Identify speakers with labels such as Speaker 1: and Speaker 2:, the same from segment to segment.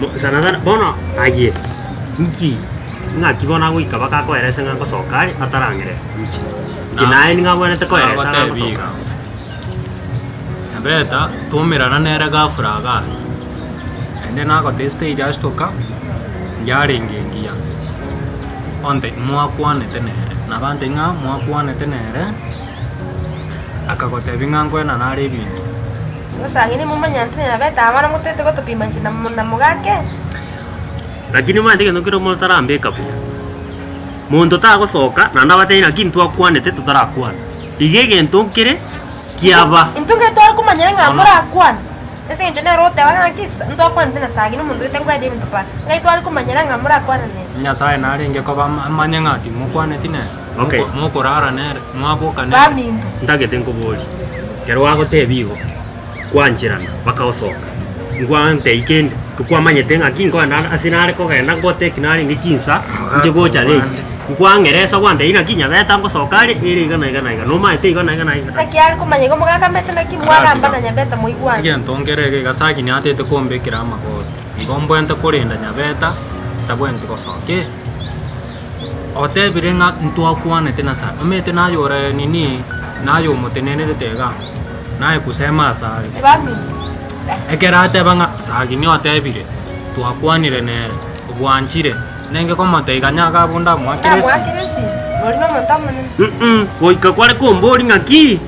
Speaker 1: Mo- Sana sana bono aye nki ng'aki bono agoika mpaka akoerese ng'a ngosoka are atarang'erese inche. Inche naye nigo abwenerete koeresa ng'a
Speaker 2: Nagotebi
Speaker 1: ngosoka
Speaker 2: iga,
Speaker 1: are.
Speaker 2: Nyabeta twaumerana nere ghafla igaa, naende nagotebia stage ashtoka, yarenge engiya, onte mwakwanete nere, nabante ng'a mwakwanete nere, akagotebia ng'a nkoenana are ebinto.
Speaker 3: Gose nimomanyete ng'a Nyabete abana motete gotopima inche na mogake?
Speaker 1: Lakini omanyete egento kere motarambeka buya, monto tagosoka naende abatebie naki ntwakwanete totarakwana. Iga egento nkere kiaba.
Speaker 3: Intwe nge tware komanya ng'a morakwane, ase eng'encho nere ogoteba ng'a naki ntwakwanete na Sagi na omonto gete nkoedia ebinto paa, ng'ai tware komanyera ng'a morakwane nere.
Speaker 2: Nyasaye narenge koba amanye ng'a timokwaneti nere,
Speaker 1: Okay.
Speaker 2: mokorara nere, mwaboka nere.
Speaker 3: Baminto.
Speaker 1: Ntagete nkoborie, ekero gwagotebia igo, kwancherana mpaka osoka, ngwantebia kende, tokwamanyete ng'aki nkoenda ase nare kogenda ngoteki narenge chinsa, inche gocha late, nkwang'eresa gwantebia naki nyabeta ngosoka are ere iga na iga na iga, nomanyete iga na iga na iga.
Speaker 3: Naki are komanya igo mogakamete naki mwagamba na Nyabeta moigwane.
Speaker 2: Egento nkere iga iga Sagini atete kombekera amagoso, igo mbwente korenda Nyabeta, tabwenti gosoka ki? Otebire ng'a ntwakwanete na Sa, omanyete naye ore nini, naye omotenenerete igaa, naye kusema asare. Ekero ateba ng'a Sagini otebire, twakwanire nere, obwanchire, nenge komotebia ganya iga abwo ndamoakere esimi.
Speaker 1: Mm goika kware komboria ng'aki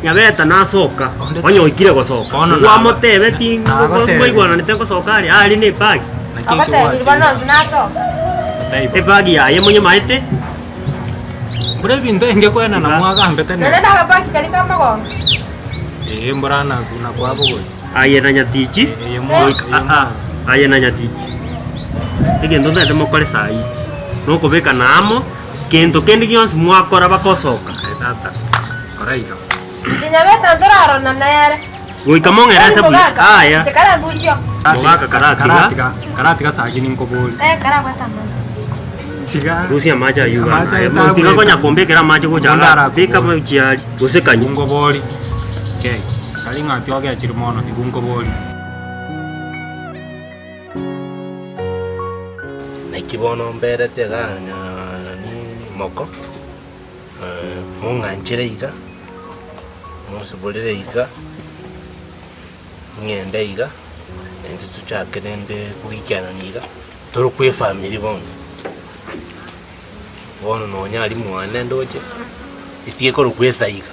Speaker 1: Nyabeta nasoka, onye oikire gosoka,
Speaker 2: Bono nago-
Speaker 1: nkwamotebetie
Speaker 2: nagotebia.
Speaker 1: nkwaigwananete ngosoka aria, aria na ebagi.
Speaker 2: Naki ekio gwachire.
Speaker 1: Ebagi yaye monyemaete.
Speaker 2: Buna ebinto enge koenana mwagambete nere.
Speaker 3: Nonye nagabaki karia kamagongo.
Speaker 2: Ee, mbora nakwabogoria.
Speaker 1: Aye na nyatichi,
Speaker 2: Eye mwa-
Speaker 1: goika
Speaker 2: eye
Speaker 1: aa,
Speaker 2: mwa-
Speaker 1: aye na nyatichi. Egento ntaete mokore saii, nokobekana amo, kento kende gionsi mwakora bakosoka.
Speaker 2: Aye tata, kora iga.
Speaker 3: Inche nyabeta ntorarorana nere.
Speaker 1: Goika mong'ere ase buya. Aya.
Speaker 3: Inche karandusie.
Speaker 1: Mogaka karatiga.
Speaker 2: Karatiga, karatiga sagi ninkoborie.
Speaker 3: Eh, karabwate amang'ana.
Speaker 2: Tiga.
Speaker 1: Rusia amache ayio iga.
Speaker 2: Amache
Speaker 1: Aya,
Speaker 2: aye
Speaker 1: Tiga konya
Speaker 2: tagweta.
Speaker 1: kombekera amache gocha
Speaker 2: Omonto
Speaker 1: iga.
Speaker 2: arakobori.
Speaker 1: Beka chiari gose kanywa.
Speaker 2: Tiga Okay. Tari ng'a tiogechire mono, tiga nkoborie.
Speaker 4: Naki bono mberete iga nani moko, mong'anchere iga, monsiborere iga, ng'ende iga, naintwe tochake rende kogikianania iga, torokwe efamiri bono. Bono nonya aria mwane ndoche, etige korokwa esaiga,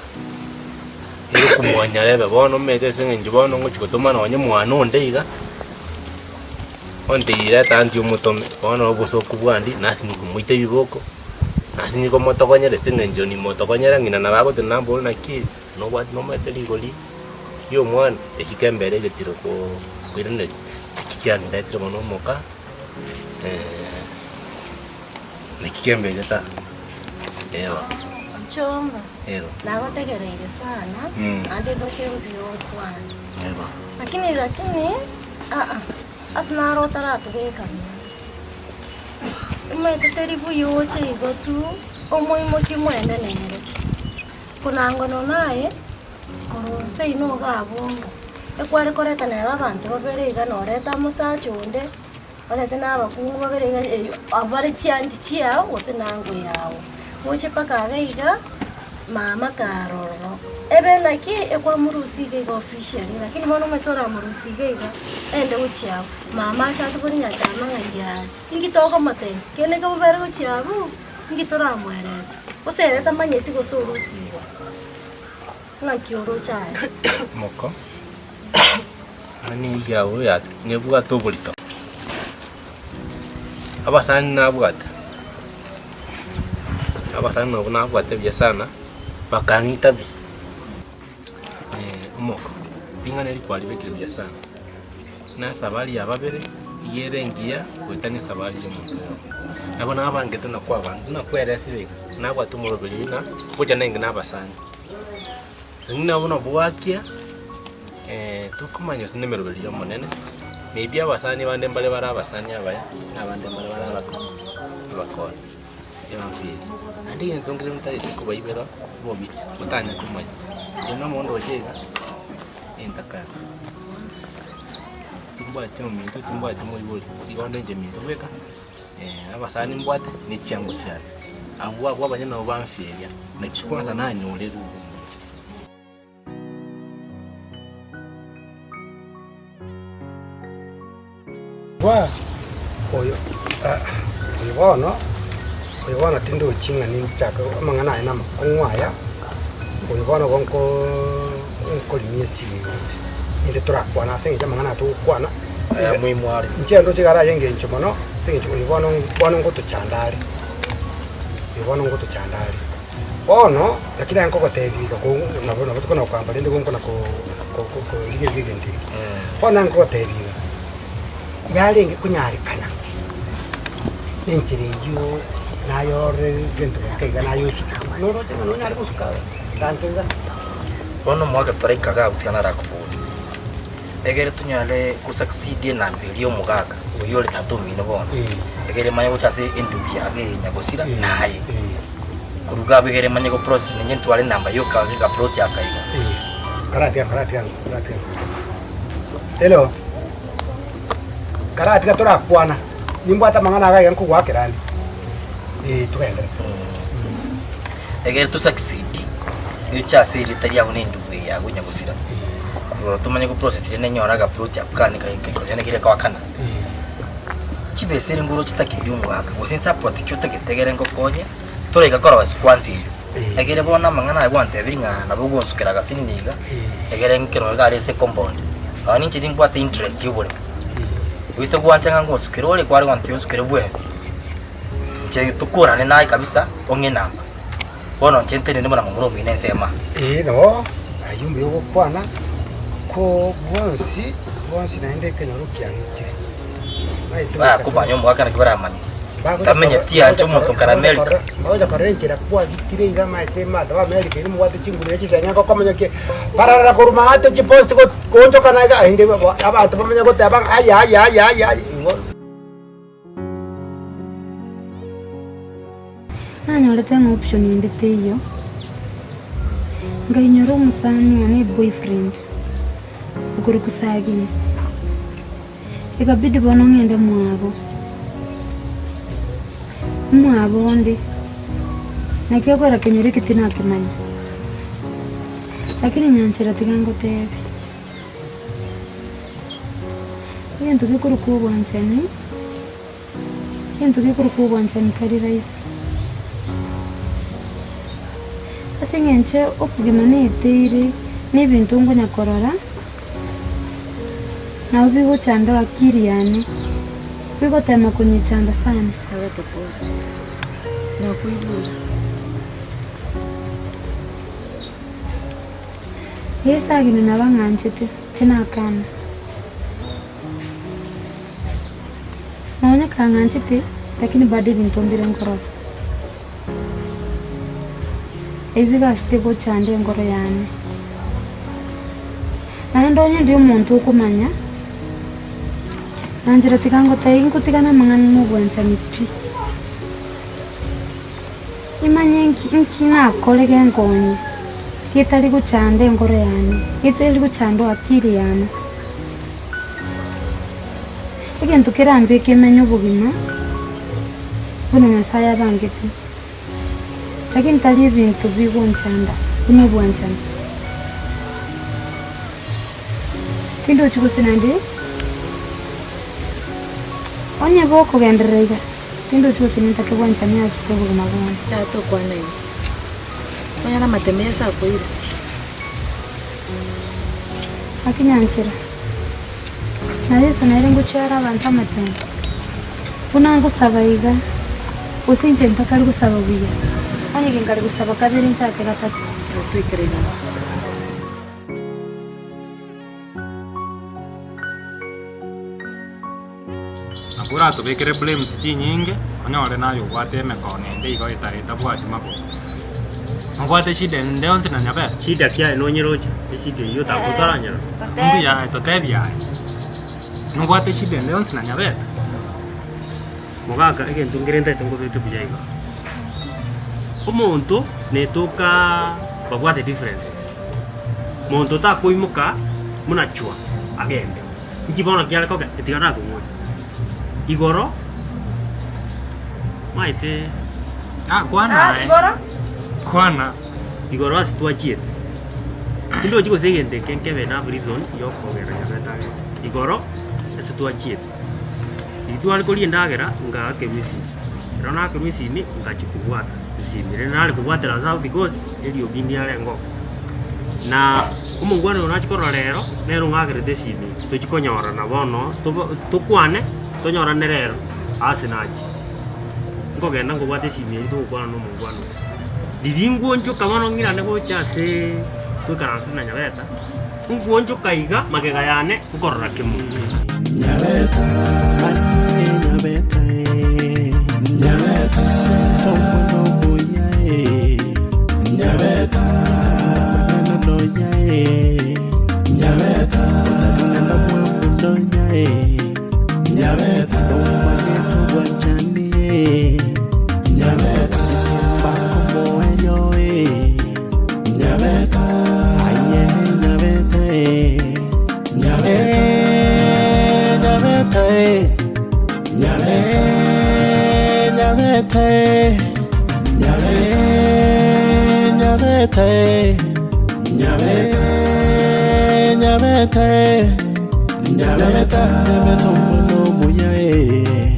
Speaker 4: ere komwanyarebe bono omanyete ase eng'encho bono ngochi gotoma nonye mwana onde iga, ontebirie reta aunty omotome, bono obosoku bwandi nasi nkomoita ebiboko, nasi nikomotogonyera ase eng'encho nimotogonyera ng'ina nabo agotenena nambore naki nobwate nomanyete rigori ria omwana, eki kembere egetiro koo koiraneria, eki kiandetire mono omoka. Naki kembete ta? Ero.
Speaker 5: Omchomba,
Speaker 4: Ero.
Speaker 5: nagotegereire sana,
Speaker 4: Mm.
Speaker 5: naende ndoche mbuya okwana.
Speaker 4: Ero.
Speaker 5: Lakini lakini, aa, ase naro otaratobeka buya. Omanyete teri buya oche igo tu, omoimokie mwende nere. Konango nonya aye, korwa nse ino iga abonga, ekware koreta neba abanto babere iga noreta omosacha onde, Orete na abakungu babere iga erio abwo bare chianti chiao gose nango yao. Goche mpaka iga iga, mama karoro. Ebe naki ekwamorusia iga iga officially, lakini bono omanyete oramorusia iga iga, aende gochia abwo, mama ache atobori nyachama ng'a yaya, inki tokomotebia? Kende kebobere gochia abwo, inki toramoeresa? Gose ere tamanyeti gose orusigwe, ng'aki oroche aye?
Speaker 4: Moko. Yaani ekiagera ya nebwate oborito, abasani nabwate, abasani nabo nabwate buya sana, bakang'ita pi, omoko, ring'ana eri kwaribekire buya sana, na esabari ya babere, iga ere engiya goetania esabari ya omonto oyomo. Nabo nabangete na kwabanga, buna kweresire iga, nabwate omoroberi buna, ngocha nenge na abasani. Ng'ina buna bwakia, tokomanya gose nemeroberi y'Omonene, maybe abasani bande mbare bare abasani abaya, na abande mbare bare abako abakora, ebango eria. Naende egento nkere ntagete kobaibera obobisa, motanya komanya, inche nomonto oche iga, entakana. Timbwati ominto, timbwati moibori, igo onde inche minto bweka, abasani mbwate, ne chiango chiane. Abwo abwo abanyene nabo bamfieria, naki kwansa nanyorerwe omochie.
Speaker 6: Bwa oyo oyo bono, oyo bono tindochi ng'a ninchake amang'ana aye namakong'u aya, oyo bono igo nkoo nkorimia esimi inde torakwane ase eng'encho amang'ana aya togokwana,
Speaker 7: Aya muhimu are.
Speaker 6: inche ndoche iga araye eng'encho mono, ase eng'encho oyo bono bono ngotochanda are, oyo bono ngotochanda are. Bono, naki naye nkogotebia iga, ko nabo nabo tokona gokamba rende gonkona ko ko- ko- korigereria egento eke. Bono naye nkogotebia iga, yarenge konyarekana, na enchera eyio nayore egento geke iga naye osuke, noroche ng'a nonyare gosuka gento iga.
Speaker 7: Bono omwaka toraika iga abwo tiga narakoborie, egere tonyare go succeed enamba eria ya omogaka oyio ore tata omino bono, egere emanye gocha ase endugu yago eye nyagosira naye. Korwa iga abwo egere manye go process ninche ntware enamba yoka ega plot aka iga.
Speaker 6: Karatiga karatiga karatiga. Hello. Karatiga torakwana. Nimbwate amang'ana iga iga nkogoakera ande. Eh togenderere.
Speaker 7: Egere to succeed gocha ase erieta riago na endugu eye yago nyagosira. Korwa tomanye go process rende nyore aga plot ako kane konya kere goakana. Chibesa ere ngoro chitakeire omogaka gose support ki otagete egere ngokonye. Toraika korosia kwansa eyio, egere bono amang'ana aya gwantebirie ng'a nabo ogonsukera agasini iga, egere nkero iga are ase ecompound. Nonya ninche nimbwate interest ya oboremo, oise gwancha ng'a ngonsukere ore kware gontebia onsukere bwensi, inche tokorane naye kabisa ong'e enamba. Bono inche ntenene buna momura omino ensemo aa.
Speaker 6: Ee noo, ayio mbuya ogokwana, ko bwonsi bwonsi naende ekenyoro kiang'itire. Omanyete goika
Speaker 7: Bakomanya omogaka naki baramanye. Tamenyeti anche omonto nkare America.
Speaker 6: Bagocha korora enchera kwagitire iga amaete amato ba America ere mobwate chinguru ne chisemi ngokomanya ki bararara korwa maate chipost goonchokana iga ainde abanto bamanye goteba ng'a aya aya aya aya igo.
Speaker 8: Nanyorete ng'a option ende teiyo, nkainyora omosani one eboyfriend, okorokwa Sagini. Ekabidi bono ng'ende mwabo, mwabo onde, naki okora kenyoro eke tinakemanya, lakini nyanchera tiga ngotebe, egento gekorokwa obwanchani, egento gekorokwa obwanchani tari rahisi. Ase eng'encho okogima neteire na ebinto nkonya korora. Nabo bigochanda akili yane, bigotema konyechanda sana.
Speaker 9: Agatokora, nakoigure.
Speaker 8: Yeso agende nabo ang'anchete, tinakana. Nonya kang'anchete, lakini bado ebinto mbire nkorora. Ebi bigasete gochanda enkoro yane. Naende onye ndi omonto okomanya, nanchera tiga ngotebi ngotigane amang'ana na obwanchani pi. Imanye nki nki nakore genkonye, getari gochanda enkoro yane, getari gochanda akili yane. Egento kerambeke emenye obogima buna Nyasaye abangete, lakini tari ebinto bigonchanda buna obwanchani. Tindochi gose naende onye bokogenderera iga, tindochi gose nintake bwanchani ase obogima bwane.
Speaker 9: Tata okwana iga, Onye namatemo Yeso akoire.
Speaker 8: Gaki nyanchera, na Yeso nere ngochwera abanto amatemo, buna ngosaba iga, gose inche ntakari gosaba buya, onye ginkare gosaba kabere nchake gatato.
Speaker 2: Nabo oratobekere blames chinyinge, onyore naye obwate emekono ende igo etari etabwati magoro. Nobwate shida ende yonsi na nyabere?
Speaker 1: Shida ki aye nonyeroche eshida eyio otagotaranyora?
Speaker 2: Mbuya aye totebi aye. Nobwate shida ende yonsi na nyabere?
Speaker 1: Mogaka egento nkere ntaete nkobeke buya iga. Omonto netoka babwate differences. Monto takoimoka buna chwa agende. Inki bono kiare koge tiga nakoboria, igoro maete
Speaker 2: Ah, kwana aye.
Speaker 3: Igoro
Speaker 2: Kwana.
Speaker 1: Igoro ase twachiete, tindochi gose egento eke nkebe enough reason ya okogenda Nyabete agende. Igoro ase twachiete, riria tware koria endagera ngaakerwa esimi, ekero naakerwa esimi ngachia kobwata esimi, rende nare kobwatera ase abwo because eriogi ndiarenge oo. Na omongwana oyo nachia korora rero, nere ong'akerete esimi eye, tochia konyorana bono tobo tokwane tonyorane rero ase nachia. Nkogenda nkobwata esimi eria togokwana na omongwana oyo. Riria ngwonchoka bono ng'irane gocha aseee goikaransa na Nyabeta, ngwonchoka iga magega yane nkorora kemunto.
Speaker 10: Nyabeta, aye Nyabeta eh, Nyabeta, omwana omuya eh, Nyabeta, amang'ana nonya eh, Nyabeta, otari mwamu nonya eh, Nyabeta, nomanyete obwanchani eh, Nyabeta, mbakomoerio eh, Nyabeta, aye Nyabeta eh, Nyabeta, Nyabeta eh, Nyabeta, Nyabeta eh, Nyabeta, Nyabeta eh, Nyabeta, Nyabeta eh, Nyabeta, Nyabeta omwana omuya eh,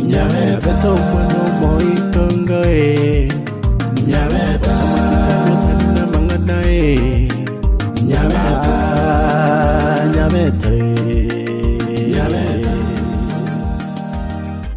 Speaker 10: Nyabeta omwana omoito.